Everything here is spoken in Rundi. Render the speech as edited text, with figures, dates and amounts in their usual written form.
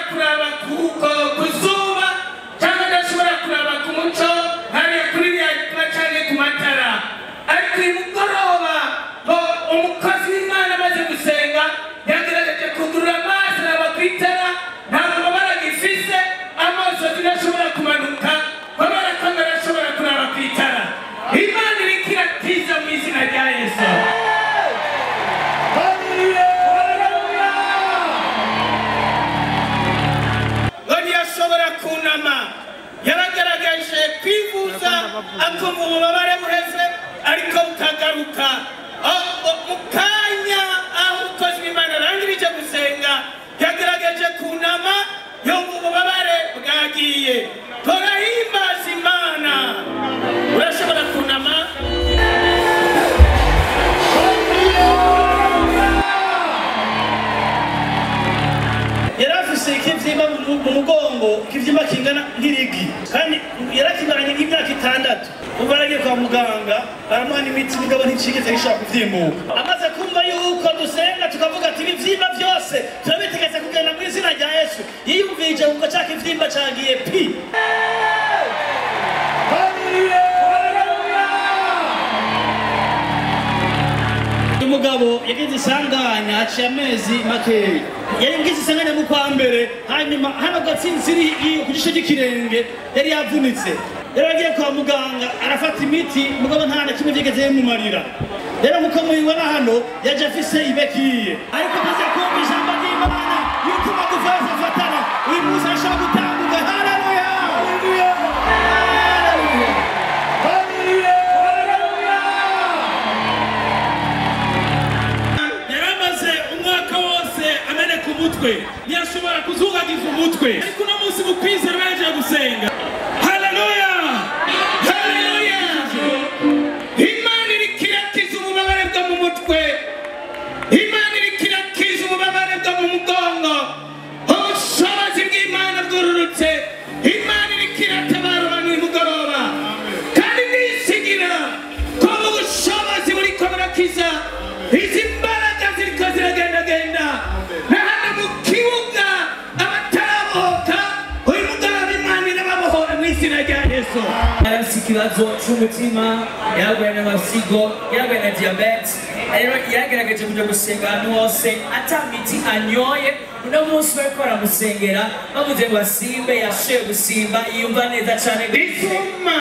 Kuraba ku zuba cyangwa adashobora kuraba ku muco hariya kuri ririya cyangwa ku matara. Ariko uyu mugoroba umukozi w'Imana amaze gusenga yagerageje kugurura amaso araba ku itara, nta mubabaro agifise, amaso adashobora kumanuka kubera ko arashobora kuraba ku itara. Imana iriko irakiza mu izina rya Yesu. Ntiyashobora kunama, yaragaragaje kwivuza akumva ububabare buheze ariko bukagaruka. Mu kanya aho umukozi w'Imana arangirije gusenga yagaragaje kunama, yumva ububabare bwagiye. Turahimbaza Imana. Urashobora kunama. Yarafise ikivyimba mu mugongo, ikivyimba kingana nk'irigi, kandi yarakimaranye imyaka 6. Ubwo aragiye kwa muganga baramuha n'imiti, mugabo nticigeze gishobora kuvyimbuka. Amaze kumva yuko dusenga tukavuga ati ibivyimba byose turabitegetse kugenda mu izina rya Yesu, yiyumvije kuko ca kivyimba cagiye pi. Umugabo yagize isanganya aciye amezi makeya, yari yagize isanganya mu kwa mbere, hanyuma hano gatsinziri ku gice cy'ikirenge yari yavunitse. Yari agiye kwa muganga arafata imiti, mugabo nta na kimwe byigeze bimumarira. Rero nkuko mubibona hano yaje afise ibekiye, ariko amaze kumva ijambo ry'Imana yuko amagufa yose afatana, uyu munsi arashobora gutambuka. Haleluya! Haleluya! Yaramaze umwaka wose ameneka umutwe, ntiyashobora kuzugagiza umutwe, ariko uno munsi mu kwizera yaje gusenga. Haleluya! Haleluya! Imana iriko irakiza ububabare bwo mu mutwe, Imana iriko irakiza ububabare bwo mu mugongo. Ubushobozi bw'Imana bwururutse. Imana iriko iratabara abantu uyu mugoroba, kandi nisigira ko ubushobozi buriko burakiza. Izi mbaraga ziriko ziragendagenda na hano mu kibuga, abatarabohoka uyu mugoroba Imana irababohora mu izina rya Yesu. Yarafise ikibazo c'umutima, yararwaye n'amasigo, yararwaye na diyabete. Rero yaragerageje kuja gusenga ahantu hose ata miti anyoye. Uno munsi bariko baramusengera bavuze ngo asimbe, yashoboye gusimba, yiyumva neza cane. Izuma.